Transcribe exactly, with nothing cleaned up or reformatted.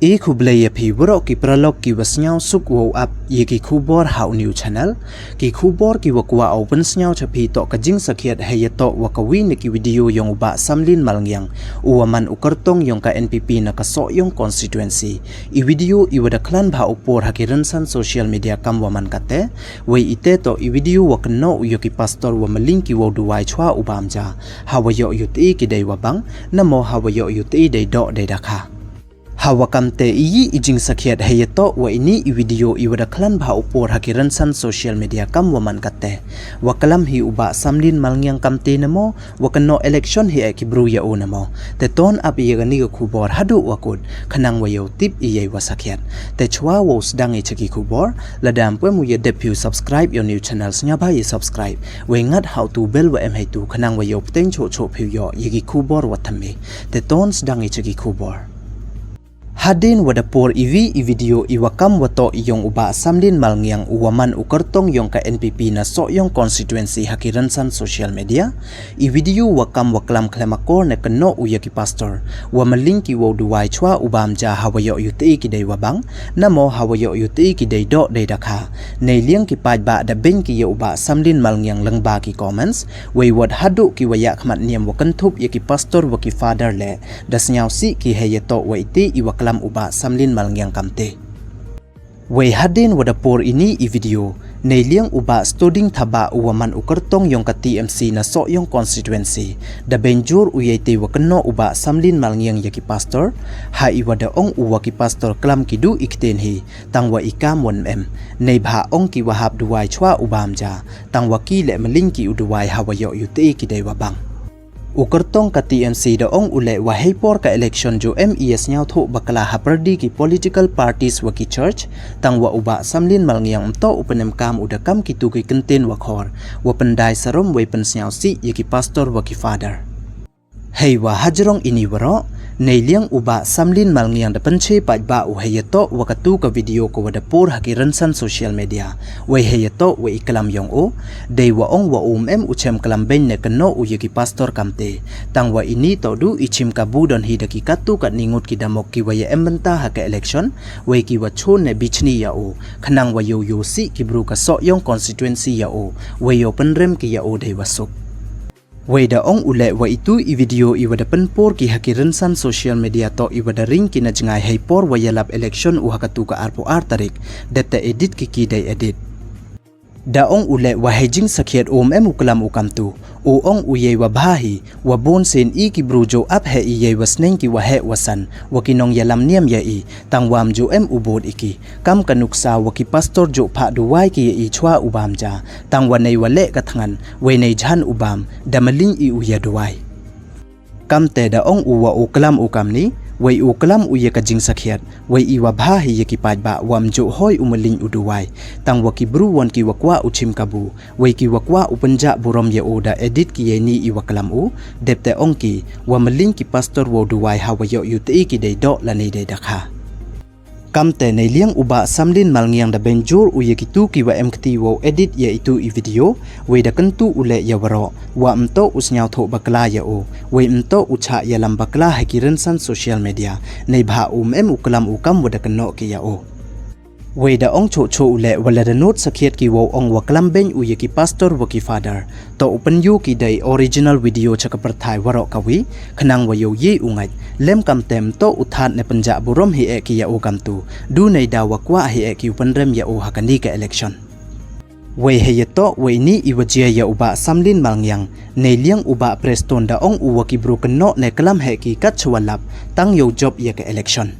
E khublei ya phi waroh ki paralok ki wa sniawsuk wow ap ya ki khubor ha u new channel. Ki khubor ki wa kwah u pynsniaw cha phi toh ka jingsakhiat heiyatoh wa kawi na ki video yong u Bah Samlin Malngiang, u wa man u kyrtong yong ka N P P na ka Sohiong constituency. I video i wa da khlan bha u por ha ki rynsan social media kam wa man kate. Wei ite toh i video wa kynnoh u ya ki pastor wa maling ki wow duwai chwa u bam ja, ha wa yoh u te ki dei wa bang, namo ha wa yoh u te dei doh dei dakha. Ha wa kamte i yi i jingsakhiat heiyatoh wa ini i video i wa da khlan bha u por ha ki rynsan social media kam wa man kate. Wa klam hi u Bah Samlin Malngiang kamte namo, wa kynnoh election hi e ki bru ya u namo. Te ton ap ya kani ka khubor haduh wa kut, khnang wa yoh tip i yei wa sakhiat. Te chwa wow sdang i cha ki khubor, lada ym pu em u ya dep phi u subscribe ya u new channel, sniawbha ya subscribe. Wei ngat ha u tu bell wa em heitu, khnang wa yoh pteng choh choh phi u yoh ya ki khubor wa thymme. Te ton sdang i cha ki khubor. Hadien wa da por i wi i video i wa kam wa toh i yong u Bah Samlin Malngiang, u wa man u kyrtong yong ka N P P na Sohiong constituency ha ki rynsan social media. I video wa kam wa klam khlem akor ne kynnoh u ya ki pastor wa maling ki wow duwai chwa u bam ja ha wa yoh u te ki dei wa bang, namo ha wa yoh u te ki dei doh dei dakha. Nei liang ki paidbah da beng ki ya u Bah Samlin Malngiang lyngba ki comments, wei wat haduh ki wa yakhmat niam wa kynthup ya ki pastor wa ki father le da sniawsih ki heiyatoh wa ite i wa klam u Bah Samlin Malngiang kamte. Wei hadien wa da por ini i video, nei liang u Bah Stoding Thabah, u wa man u kyrtong yong ka T M C na Sohiong constituency, da beng jur u yei te wa kynnoh u Bah Samlin Malngiang ya ki pastor. Ha i wa da ong u wa ki pastor klam ki du i ktien hi, tang wa i kam wan em. Neibha ong ki wa hap duwai chwa u bam ja, tang wa ki le maling ki u duwai ha wa yoh u te ki dei wa bang. U kyrtong ka T M C da ong u le wa hei por ka election ju em i ya sniawthuh bakla ha pyrdi ki political parties wa ki church, tang wa u Bah Samlin Malngiang ym toh u pynemkam, u da kam ki tu ki kyntien wa khor, wa pyndai sarom wei pynsniawsih ya ki pastor wa ki father. Hei wa hajrong ini waroh, nei liang u Bah Samlin Malngiang da pynche paidbah u heiyatoh wa ka tu ka video ko wa da por ha ki rynsan social media. Wei heiyatoh wa i klam yong u, dei wa ong wa um em u chem klam beng ne kynnoh u ya ki pastor kamte. Tang wa ini toh du i chim kabu don hi da ki katu katni ngut ki damok ki wa ya em bynta ha ka election, wei ki wa chun ne bichni ya u, khnang wa yoh yoh sih ki bru ka Sohiong constituency ya u, wei yoh pynrem ki ya u dei wa suk. Wei da ong u le wa itu i video i wa da pynpur ki ha ki rynsan social media toh i wa da ring ki na jngai hei por wa ya lap election u ha ka tu ka arphaw ar tarik, dep te edit ki ki dei edit. Da ong u le wa hei jingsakhiat um em u klam u kamtu, u ong u yei wa bha hi, wa bun sien i ki bru ju ap he i yei wa sneng ki wa heh wa san, wa ki nongyalam niam ya i, tang wa ym ju em u bud i ki. Kam ka nuksa wa ki pastor ju phah duwai ki ya i chwa u bam ja, tang wa nei wa leh ka thngan, wei nei jhan u bam, da maling i u ya duwai. Kamte da ong u wa u klam u kamni, wei u klam u ya ka jingsakhiat, wei i wa bha hi ya ki paidbah wa ym ju hoi u maling u duwai, tang wa ki bru wan ki wa kwah u chim kabu, wei ki wa kwah u pynjah burom ya u da edit ki yei ni i wa klam u, dep te ong ki, wa maling ki pastor wow duwai ha wa yoh u te ki dei doh lane dei dakha. Kamte nei liang u Bah Samlin Malngiang da beng jur u ya ki tu ki wa em kti wow edit ya itu i video, wei da kyntu u le ya waroh, wa ym toh u sniawthuh bakla ya u, wei ym toh u chah yalam bakla ha ki rynsan social media, neibha um em u klam u kam wa da kynnoh ki ya u. Wei da ong choh choh u le wa lada nud sakhiat ki wow ong wa klam beng u ya ki pastor wa ki father, toh u pynyu ki dei original video cha ka pyrthai waroh kawi, khnang wa yoh yei u ngait, lem kamte ym toh u thad ne pynjah burom hi e ki ya u kamtu, du nei da wa kwah hi e ki u pynrem ya u ha kani ka election. Wei heiyatoh wa ini i wa jia ya u Bah Samlin Malngiang, nei liang u Bah Preston da ong u wa ki bru kynnoh ne klam he ki kat chwa lap, tang yoh jop ya ka election.